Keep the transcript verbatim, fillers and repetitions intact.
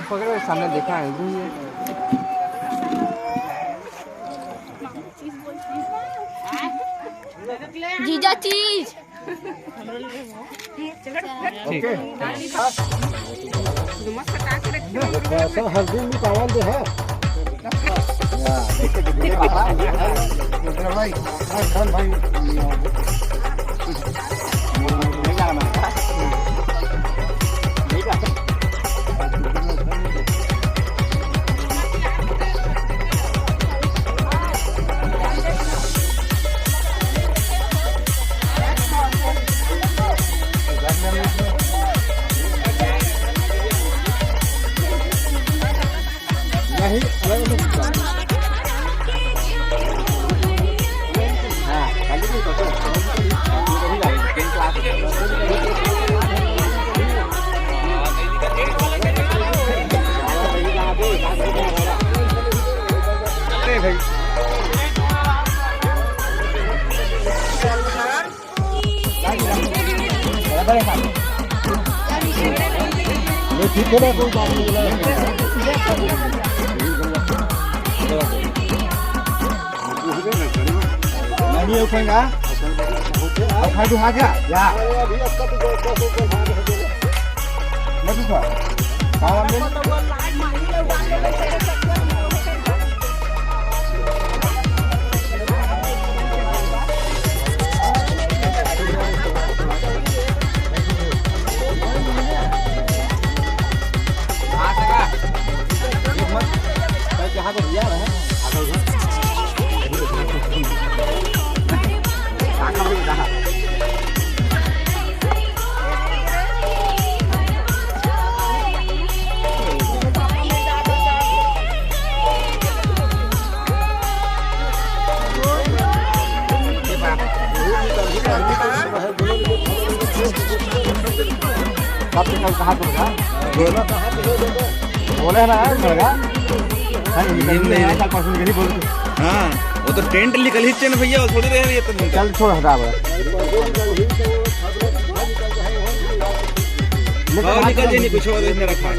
पकड़ो, सामने देखा है, इधर ही है। जीजा चीज। ओके। थोड़ा सा हल्दी निकाल दे, हाँ। भाई, भाई, भाई। नहीं उठेगा। अब खा तू, खा क्या? या। नहीं तो क्या? काम वाम। कब से कल कहाँ पर था? बोले ना यार, लगा। हाँ, ये नहीं, नहीं, नहीं। कल परसों के नहीं बोलते। हाँ, वो तो टेंट निकल ही चैन भैया, वो थोड़ी रह रही है तुम। चल, छोड़, हटा बड़ा। और निकल जाए, नहीं, कुछ और इसने रखा है।